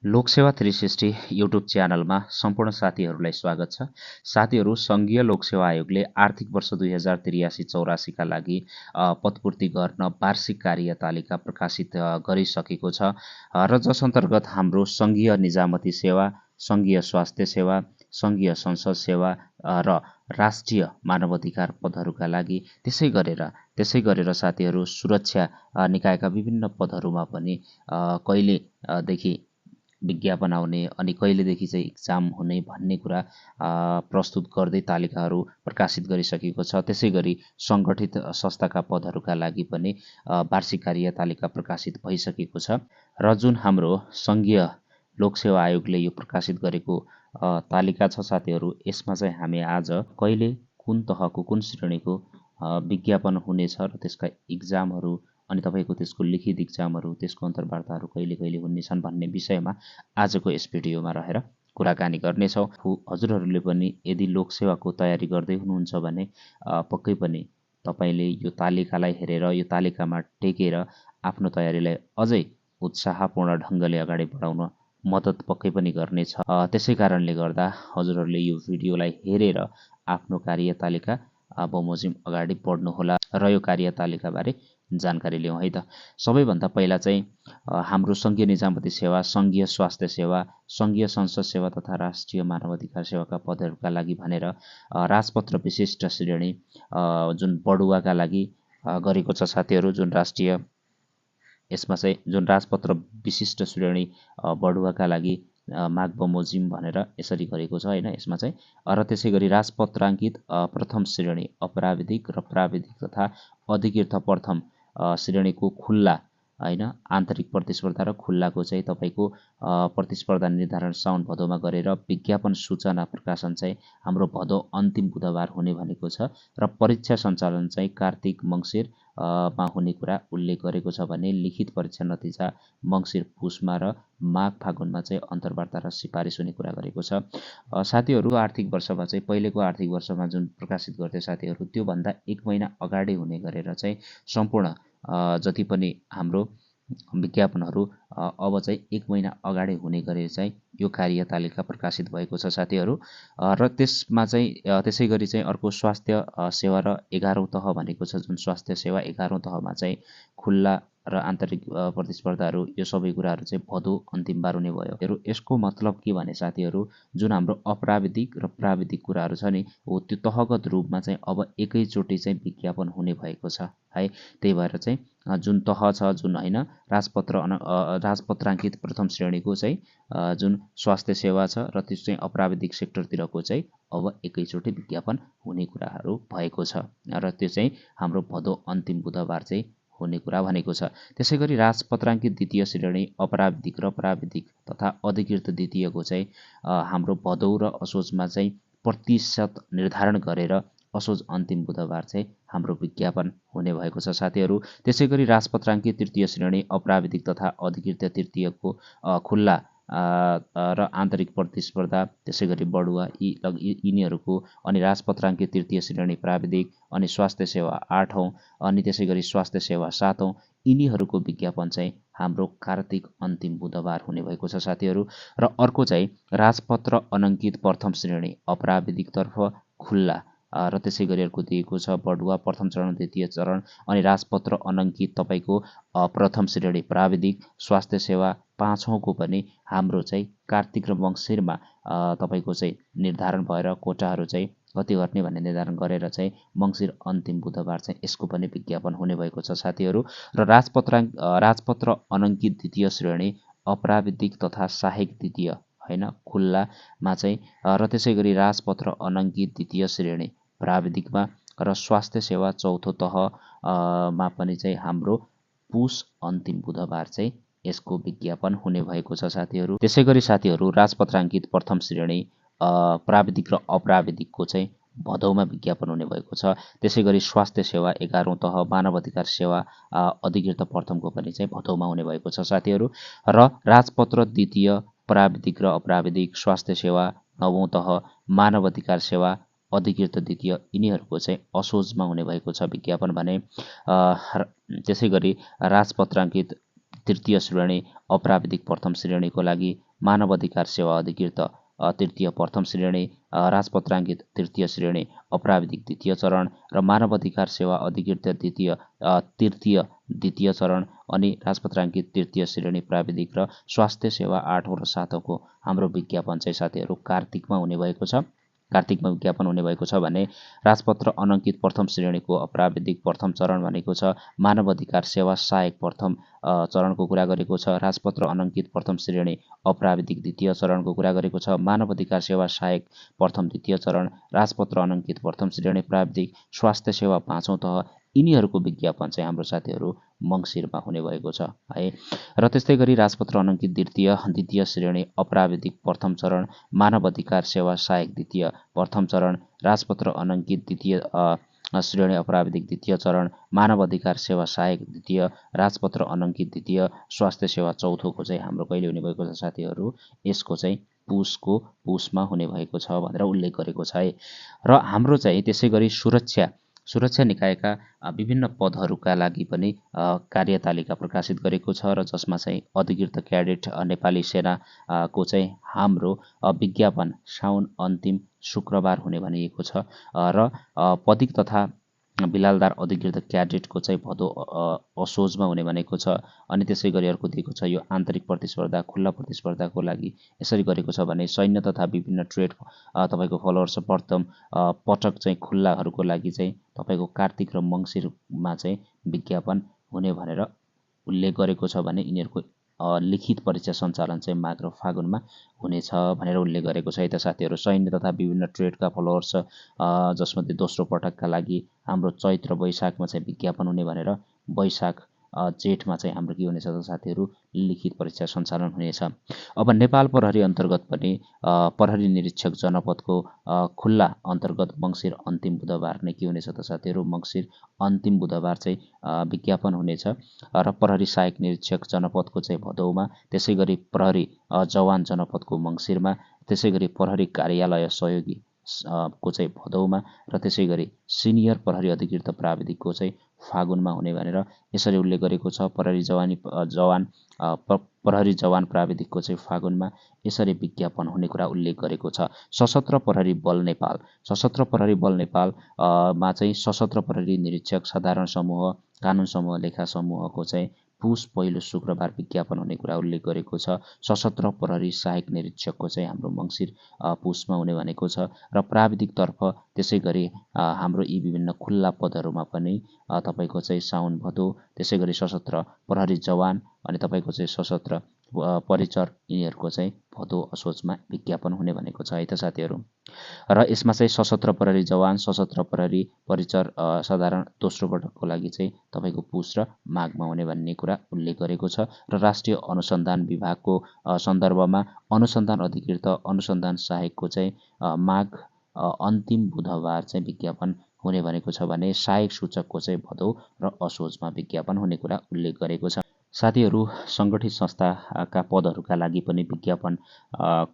Lok Sewa 360 YouTube च्यानलमा सम्पूर्ण साथीहरूलाई स्वागत छ। साथीहरू, सङ्घीय लोकसेवा आयोगले आर्थिक वर्ष 2083-84 लागि पदपूर्ति गर्न वार्षिक कार्यतालिका प्रकाशित गरिसकेको छ र जस अन्तर्गत हाम्रो सङ्घीय निजामती सेवा, सङ्घीय स्वास्थ्य सेवा, सङ्घीय संसद सेवा र राष्ट्रिय मानवाधिकार पदहरूका लागि त्यसै गरेर साथीहरू सुरक्षा निकायका विभिन्न पदहरूमा पनि कहिलेदेखि विज्ञापन आउने अनि कहिलेदेखि चाहिँ इक्जाम हुने भन्ने कुरा प्रस्तुत गर्दै तालिकाहरू प्रकाशित गरिसकेको छ। त्यसै गरी सङ्गठित संस्थाका पदहरूका लागि पनि वार्षिक कार्यतालिका प्रकाशित भइसकेको छ र जुन हाम्रो सङ्घीय लोकसेवा आयोगले यो प्रकाशित गरेको तालिका छ साथीहरू, यसमा चाहिँ हामी आज कहिले कुन तहको कुन श्रेणीको विज्ञापन हुनेछ र त्यसका इक्जामहरू अनि तपाईँको त्यसको लिखित इक्जामहरू, त्यसको अन्तर्वार्ताहरू कहिले कहिले हुनेछन् भन्ने विषयमा आजको यस भिडियोमा रहेर कुराकानी गर्नेछौँ। हजुरहरूले पनि यदि लोकसेवाको तयारी गर्दै हुनुहुन्छ भने पक्कै पनि तपाईँले यो तालिकालाई हेरेर, यो तालिकामा टेकेर आफ्नो तयारीलाई अझै उत्साहपूर्ण ढङ्गले अगाडि बढाउन मद्दत पक्कै पनि गर्नेछ। त्यसै कारणले गर्दा हजुरहरूले यो भिडियोलाई हेरेर आफ्नो कार्यतालिका बमोजिम अगाडि बढ्नुहोला र यो कार्यतालिकाबारे जानकारी लिउँ है त। सबैभन्दा पहिला चाहिँ हाम्रो सङ्घीय निजामती सेवा, सङ्घीय स्वास्थ्य सेवा, सङ्घीय संसद सेवा तथा राष्ट्रिय मानवाधिकार सेवाका पदहरूका लागि भनेर राजपत्र विशिष्ट श्रेणी जुन बढुवाका लागि गरेको छ साथीहरू, जुन राष्ट्रिय यसमा चाहिँ जुन राजपत्र विशिष्ट श्रेणी बढुवाका लागि माग बमोजिम भनेर यसरी गरेको छ होइन। यसमा चाहिँ र त्यसै गरी राजपत्राङ्कित प्रथम श्रेणी अपराविधिक र प्राविधिक तथा अधिकृत प्रथम श्रेणीको खुल्ला होइन आन्तरिक प्रतिस्पर्धा र खुल्लाको चाहिँ तपाईँको प्रतिस्पर्धा निर्धारण साउन भदौमा गरेर विज्ञापन सूचना प्रकाशन चाहिँ हाम्रो भदौ अन्तिम बुधबार हुने भनेको छ र परीक्षा सञ्चालन चाहिँ कार्तिक मङ्सिर मा हुने कुरा उल्लेख गरेको छ भने लिखित परीक्षा नतिजा मङ्सिर पुसमा र माघ फागुनमा चाहिँ अन्तर्वार्ता र सिफारिस हुने कुरा गरेको छ। साथीहरू, आर्थिक वर्षमा चाहिँ पहिलेको आर्थिक वर्षमा जुन प्रकाशित गर्थ्यो साथीहरू, त्योभन्दा 1 महिना अगाडि हुने गरेर चाहिँ सम्पूर्ण जति पनि हाम्रो विज्ञापनहरू अब चाहिँ 1 महिना अगाडि हुने गरेर चाहिँ यो कार्यतालिका प्रकाशित भएको छ साथीहरू। र त्यसमा चाहिँ त्यसै गरी चाहिँ अर्को स्वास्थ्य सेवा र 11औँ तह भनेको छ, जुन स्वास्थ्य सेवा 11औँ तहमा चाहिँ खुल्ला र आन्तरिक प्रतिस्पर्धाहरू यो सबै कुराहरू चाहिँ भदौ अन्तिमबार हुने भयो। यसको मतलब के भने साथीहरू, जुन हाम्रो अपराविधिक र प्राविधिक कुराहरू छ नि, हो त्यो तहगत रूपमा चाहिँ अब एकैचोटि चाहिँ विज्ञापन हुने भएको छ है। त्यही भएर चाहिँ जुन तह छ, जुन होइन राजपत्राङ्कित प्रथम श्रेणीको चाहिँ जुन स्वास्थ्य सेवा छ र त्यो चाहिँ अपराविधिक सेक्टरतिरको चाहिँ अब एकैचोटि विज्ञापन हुने कुराहरू भएको छ र त्यो चाहिँ हाम्रो भदौ अन्तिम बुधबार चाहिँ हुने कुरा भनेको छ। त्यसै गरी राजपत्राङ्कित द्वितीय श्रेणी अपराविधिक र प्राविधिक तथा अधिकृत द्वितीयको चाहिँ हाम्रो भदौ र असोजमा चाहिँ प्रतिशत निर्धारण गरेर असोज अन्तिम बुधबार चाहिँ हाम्रो विज्ञापन हुने भएको छ साथीहरू। त्यसै गरी राजपत्राङ्कित तृतीय श्रेणी अपराविधिक तथा अधिकृत तृतीयको खुल्ला र आन्तरिक प्रतिस्पर्धा, त्यसै गरी बढुवा यिनीहरूको अनि राजपत्राङ्कित तृतीय श्रेणी प्राविधिक अनि स्वास्थ्य सेवा 8औँ अनि त्यसै गरी स्वास्थ्य सेवा 7औँ यिनीहरूको विज्ञापन चाहिँ हाम्रो कार्तिक अन्तिम बुधबार हुने भएको छ साथीहरू। र अर्को चाहिँ राजपत्र अनङ्कित प्रथम श्रेणी अपराविधिकतर्फ खुल्ला र त्यसै गरी अर्को दिएको छ बढुवा प्रथम चरण द्वितीय चरण अनि राजपत्र अनङ्कित तपाईँको प्रथम श्रेणी प्राविधिक स्वास्थ्य सेवा 5औँको पनि हाम्रो चाहिँ कार्तिक र मङ्सिरमा तपाईँको चाहिँ निर्धारण भएर कोटाहरू चाहिँ कति गर्ने भन्ने निर्धारण गरेर चाहिँ मङ्सिर अन्तिम बुधबार चाहिँ यसको पनि विज्ञापन हुने भएको छ साथीहरू। र राजपत्र अनङ्कित द्वितीय श्रेणी अपराविधिक तथा सहायक द्वितीय होइन खुल्लामा चाहिँ र त्यसै गरी राजपत्र अनङ्कित द्वितीय श्रेणी प्राविधिकमा र स्वास्थ्य सेवा चौथो तहमा पनि चाहिँ हाम्रो पुस अन्तिम बुधबार चाहिँ यसको विज्ञापन हुने भएको छ साथीहरू। त्यसै गरी साथीहरू, राजपत्राङ्कित प्रथम श्रेणी प्राविधिक र अपराविधिकको चाहिँ भदौमा विज्ञापन हुने भएको छ। त्यसै गरी स्वास्थ्य सेवा 11औँ तह मानवाधिकार सेवा अधिकृत प्रथमको पनि चाहिँ भदौमा हुने भएको छ साथीहरू। र राजपत्र द्वितीय प्राविधिक र अपराविधिक स्वास्थ्य सेवा 9औँ तह मानवाधिकार सेवा अधिकृत द्वितीय यिनीहरूको चाहिँ असोजमा हुने भएको छ विज्ञापन भने। त्यसै गरी राजपत्राङ्कित तृतीय श्रेणी अपराविधिक प्रथम श्रेणीको लागि मानव अधिकार सेवा अधिकृत तृतीय प्रथम श्रेणी, राजपत्राङ्कित तृतीय श्रेणी अप्राविधिक द्वितीय चरण र मानव अधिकार सेवा अधिकृत तृतीय द्वितीय चरण अनि राजपत्राङ्कित तृतीय श्रेणी प्राविधिक र स्वास्थ्य सेवा 8औं र 7औं हाम्रो विज्ञापन चाहिँ साथीहरू कार्तिकमा हुने भएको छ। कार्तिकमा विज्ञापन हुने भएको छ भने राजपत्र अनङ्कित प्रथम श्रेणीको अप्राविधिक प्रथम चरण भनेको छ मानव अधिकार सेवा सहायक प्रथम चरणको कुरा गरेको छ। राजपत्र अनङ्कित प्रथम श्रेणी अप्राविधिक द्वितीय चरणको कुरा गरेको छ। मानव अधिकार सेवा सहायक प्रथम द्वितीय चरण, राजपत्र अनङ्कित प्रथम श्रेणी प्राविधिक, स्वास्थ्य सेवा 5औं तह, यिनीहरूको विज्ञापन चाहिँ हाम्रो साथीहरू मङ्सिरमा हुने भएको छ है। र त्यस्तै गरी राजपत्र अनङ्कित द्वितीय श्रेणी अप्राविधिक प्रथम चरण, मानव अधिकार सेवा सहायक द्वितीय प्रथम चरण, राजपत्र अनङ्कित द्वितीय श्रेणी अप्राविधिक द्वितीय चरण, मानव अधिकार सेवा सहायक द्वितीय, राजपत्र अनङ्कित द्वितीय, स्वास्थ्य सेवा चौथोको चाहिँ हाम्रो कहिले हुने भएको छ साथीहरू, यसको चाहिँ पुसमा हुने भएको छ भनेर उल्लेख गरेको छ है। र हाम्रो चाहिँ त्यसै गरी सुरक्षा निकायका विभिन्न पदहरूका लागि पनि कार्यतालिका प्रकाशित गरेको छ र जसमा चाहिँ अधिकृत क्याडेट नेपाली सेनाको चाहिँ हाम्रो विज्ञापन साउन अन्तिम शुक्रबार हुने भनिएको छ र पदिक तथा बिलालदार अधिकृत क्याडेटको चाहिँ भदौ असोजमा हुने भनेको छ। अनि त्यसै गरी अर्को दिएको छ यो आन्तरिक प्रतिस्पर्धा खुल्ला प्रतिस्पर्धाको लागि यसरी गरेको छ भने सैन्य तथा विभिन्न ट्रेड तपाईँको फलोवर्स प्रथम पटक चाहिँ खुल्लाहरूको लागि चाहिँ तपाईँको कार्तिक र मङ्सिरमा चाहिँ विज्ञापन हुने भनेर उल्लेख गरेको छ भने यिनीहरूको लिखित परीक्षा सञ्चालन चाहिँ माघ र फागुनमा हुनेछ भनेर उल्लेख गरेको छ है त साथीहरू। सैन्य तथा विभिन्न ट्रेडका फलोवर्स जसमध्ये दोस्रो पटकका लागि हाम्रो चैत र वैशाखमा चाहिँ विज्ञापन हुने भनेर वैशाख जेठमा चाहिँ हाम्रो के हुनेछ त साथीहरू लिखित परीक्षा सञ्चालन हुनेछ। अब नेपाल प्रहरी अन्तर्गत पनि प्रहरी निरीक्षक जनपदको खुल्ला अन्तर्गत मङ्सिर अन्तिम बुधबार नै के हुनेछ त साथीहरू मङ्सिर अन्तिम बुधबार चाहिँ विज्ञापन हुनेछ र प्रहरी सहायक निरीक्षक जनपदको चाहिँ भदौमा, त्यसै गरी प्रहरी जवान जनपदको मङ्सिरमा, त्यसै गरी प्रहरी कार्यालय सहयोगी को चाहिँ भदौमा र त्यसै गरी सिनियर प्रहरी अधिकृत प्राविधिकको चाहिँ फागुनमा हुने भनेर यसरी उल्लेख गरेको छ। प्रहरी जवान प्राविधिकको चाहिँ फागुनमा यसरी विज्ञापन हुने कुरा उल्लेख गरेको छ। सशस्त्र प्रहरी बल नेपाल मा चाहिँ सशस्त्र प्रहरी निरीक्षक साधारण समूह, कानुन समूह, लेखा समूहको चाहिँ पुस पहिलो शुक्रबार विज्ञापन हुने कुरा उल्लेख गरेको छ। सशस्त्र प्रहरी सहायक निरीक्षकको चाहिँ हाम्रो मङ्सिर पुसमा हुने भनेको छ र प्राविधिकतर्फ त्यसै गरी हाम्रो यी विभिन्न खुल्ला पदहरूमा पनि तपाईँको चाहिँ साउन भदौ, त्यसै गरी सशस्त्र प्रहरी जवान अनि तपाईँको चाहिँ सशस्त्र परिचर यिनीहरूको चाहिँ भदौ असोजमा विज्ञापन हुने भनेको छ है त साथीहरू। र यसमा चाहिँ सशस्त्र प्रहरी जवान, सशस्त्र प्रहरी परिचर साधारण दोस्रो पटकको लागि चाहिँ तपाईँको पुस र माघमा हुने भन्ने कुरा उल्लेख गरेको छ। र राष्ट्रिय अनुसन्धान विभागको सन्दर्भमा अनुसन्धान अधिकृत अनुसन्धान सहायकको चाहिँ माघ अन्तिम बुधबार चाहिँ विज्ञापन हुने भनेको छ भने सहायक सूचकको चाहिँ भदौ र असोजमा विज्ञापन हुने कुरा उल्लेख गरेको छ। साथीहरू सङ्गठित संस्थाका पदहरूका लागि पनि विज्ञापन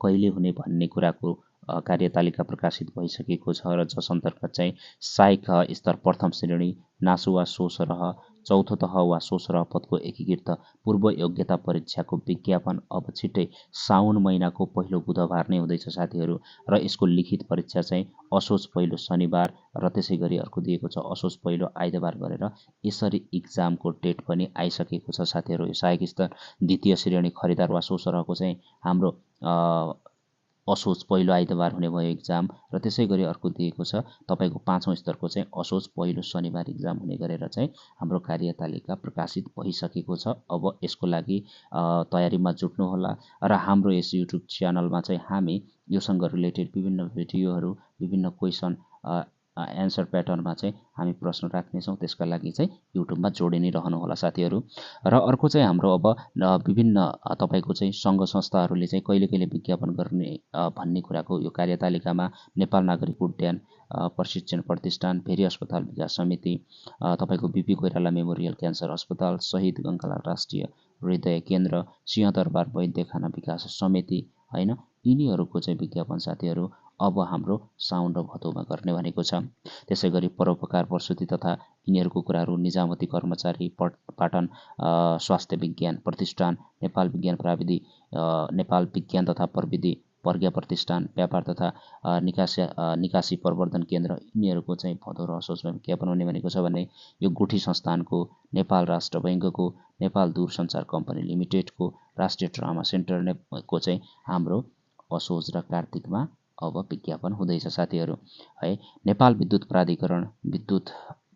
कहिले हुने भन्ने कुराको कार्यतालिका प्रकाशित भइसकेको छ र जस अन्तर्गत चाहिँ सहायक स्तर प्रथम श्रेणी नासु वा सोसरह चौथो तह वा सोसरह पदको एकीकृत पूर्व योग्यता परीक्षाको विज्ञापन अब छिट्टै साउन महिनाको पहिलो बुधबार नै हुँदैछ साथीहरू। र यसको लिखित परीक्षा चाहिँ असोज पहिलो शनिबार र त्यसै गरी अर्को दिएको छ असोज पहिलो आइतबार गरेर यसरी इक्जामको डेट पनि आइसकेको छ साथीहरू। यो सहायक स्तर द्वितीय श्रेणी खरिदार वा सोसरहको चाहिँ हाम्रो असोज पहिलो आइतबार हुने भयो इक्जाम र त्यसै गरी अर्को दिएको छ तपाईँको 5औं स्तरको चाहिँ असोज पहिलो शनिबार इक्जाम हुने गरेर चाहिँ हाम्रो कार्यतालिका प्रकाशित भइसकेको छ। अब यसको लागि तयारीमा जुट्नुहोला र हाम्रो यस युट्युब च्यानलमा चाहिँ हामी योसँग रिलेटेड विभिन्न भिडियोहरू, विभिन्न क्वेसन एन्सर प्याटर्नमा चाहिँ हामी प्रश्न राख्नेछौँ। त्यसका लागि चाहिँ युट्युबमा जोडि नै रहनुहोला साथीहरू। र अर्को चाहिँ हाम्रो अब विभिन्न तपाईँको चाहिँ सङ्घ संस्थाहरूले चाहिँ कहिले कहिले विज्ञापन गर्ने भन्ने कुराको यो कार्यतालिकामा नेपाल नागरिक उड्डयन प्रशिक्षण प्रतिष्ठान, भेरी अस्पताल विकास समिति, तपाईँको बिपी कोइराला मेमोरियल क्यान्सर अस्पताल, शहीद गङ्गालाल राष्ट्रिय हृदय केन्द्र, सिंहदरबार वैद्य खाना विकास समिति होइन, यिनीहरूको चाहिँ विज्ञापन साथीहरू अब हाम्रो साउन र भदौमा गर्ने भनेको छ। त्यसै गरी परोपकार प्रसुति तथा यिनीहरूको कुराहरू निजामती कर्मचारी पाटन स्वास्थ्य विज्ञान प्रतिष्ठान नेपाल विज्ञान प्राविधि नेपाल विज्ञान तथा प्रविधि प्रज्ञा प्रतिष्ठान व्यापार तथा निकासी प्रवर्धन केन्द्र यिनीहरूको चाहिँ भदौ र असोजमा विज्ञापन हुने भनेको छ भने यो गुठी संस्थानको नेपाल राष्ट्र बैङ्कको नेपाल दूरसञ्चार कम्पनी लिमिटेडको राष्ट्रिय ट्रामा सेन्टरको चाहिँ हाम्रो असोज र कार्तिकमा अब विज्ञापन हुँदैछ साथीहरू है। नेपाल विद्युत प्राधिकरण विद्युत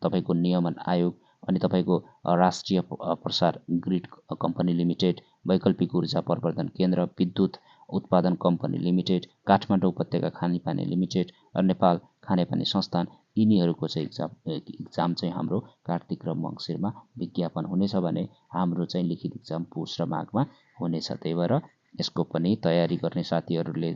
तपाईँको नियमन आयोग अनि तपाईँको राष्ट्रिय प्रसार ग्रिड कम्पनी लिमिटेड वैकल्पिक ऊर्जा प्रवर्धन केन्द्र विद्युत उत्पादन कम्पनी लिमिटेड काठमाडौँ उपत्यका खानेपानी लिमिटेड र नेपाल खानेपानी संस्थान यिनीहरूको चाहिँ इक्जाम चाहिँ हाम्रो कार्तिक र मङ्सिरमा विज्ञापन हुनेछ भने हाम्रो चाहिँ लिखित इक्जाम पुस र माघमा हुनेछ। त्यही भएर यसको पनि तयारी गर्ने साथीहरूले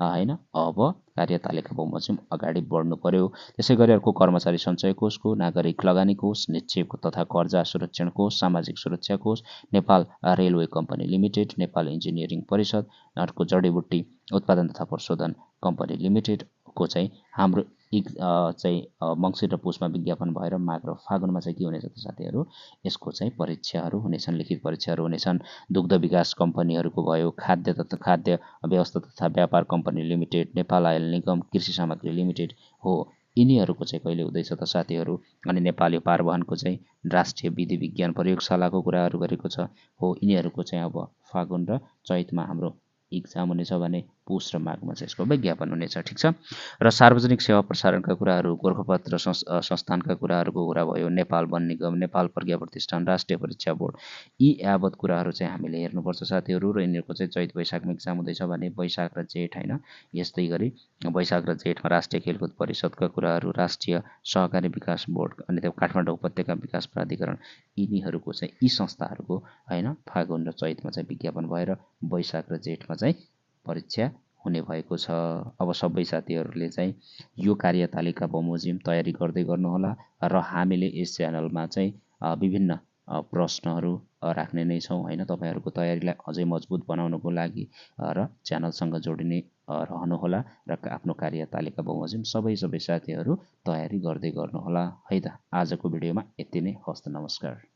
होइन अब कार्यतालिका बमोजिम अगाडि बढ्नु पर्यो। त्यसै गरी अर्को कर्मचारी सञ्चय कोषको नागरिक लगानी कोष निक्षेप तथा कर्जा सुरक्षण कोष सामाजिक सुरक्षा कोष Nepal railway company limited Nepal engineering परिषद अर्को जडीबुट्टी उत्पादन तथा प्रशोधन कम्पनी लिमिटेडको चाहिँ हाम्रो चाहिँ मङ्सिर र पुसमा विज्ञापन भएर माघ र फागुनमा चाहिँ के हुनेछ त साथीहरू यसको चाहिँ परीक्षाहरू हुनेछन् लिखित परीक्षाहरू हुनेछन्। दुग्ध विकास कम्पनीहरूको भयो खाद्य व्यवस्था तथा व्यापार कम्पनी लिमिटेड नेपाल आयल निगम कृषि सामग्री लिमिटेड हो यिनीहरूको चाहिँ कहिले हुँदैछ त साथीहरू। अनि नेपाली पारवहनको चाहिँ राष्ट्रिय विधि विज्ञान प्रयोगशालाको कुराहरू गरेको छ हो यिनीहरूको चाहिँ अब फागुन र चैतमा हाम्रो इक्जाम हुनेछ भने पुस र माघमा चाहिँ यसको विज्ञापन हुनेछ। ठिक छ। र सार्वजनिक सेवा प्रसारणका कुराहरू गोरखापत्र संस्थानका कुराहरूको कुरा भयो नेपाल वन निगम नेपाल प्रज्ञा प्रतिष्ठान राष्ट्रिय परीक्षा बोर्ड यी यावत कुराहरू चाहिँ हामीले हेर्नुपर्छ साथीहरू। र यिनीहरूको चाहिँ चैत वैशाखमा इक्जाम हुँदैछ भने वैशाख र जेठ होइन यस्तै गरी वैशाख र जेठमा राष्ट्रिय खेलकुद परिषदका कुराहरू राष्ट्रिय सहकारी विकास बोर्ड अनि त्यो काठमाडौँ उपत्यका विकास प्राधिकरण यिनीहरूको चाहिँ यी संस्थाहरूको होइन फागुन र चैतमा चाहिँ विज्ञापन भएर वैशाख र जेठमा चाहिँ परीक्षा हुने भएको छ। अब सबै साथीहरूले चाहिँ यो कार्यतालिका बमोजिम तयारी गर्दै गर्नुहोला र हामीले यस च्यानलमा चाहिँ विभिन्न प्रश्नहरू राख्ने नै छौँ होइन तपाईँहरूको तयारीलाई अझै मजबुत बनाउनको लागि र च्यानलसँग जोडिने रहनुहोला र आफ्नो कार्यतालिका बमोजिम सबै साथीहरू तयारी गर्दै गर्नुहोला है त। आजको भिडियोमा यति नै। हस्त नमस्कार।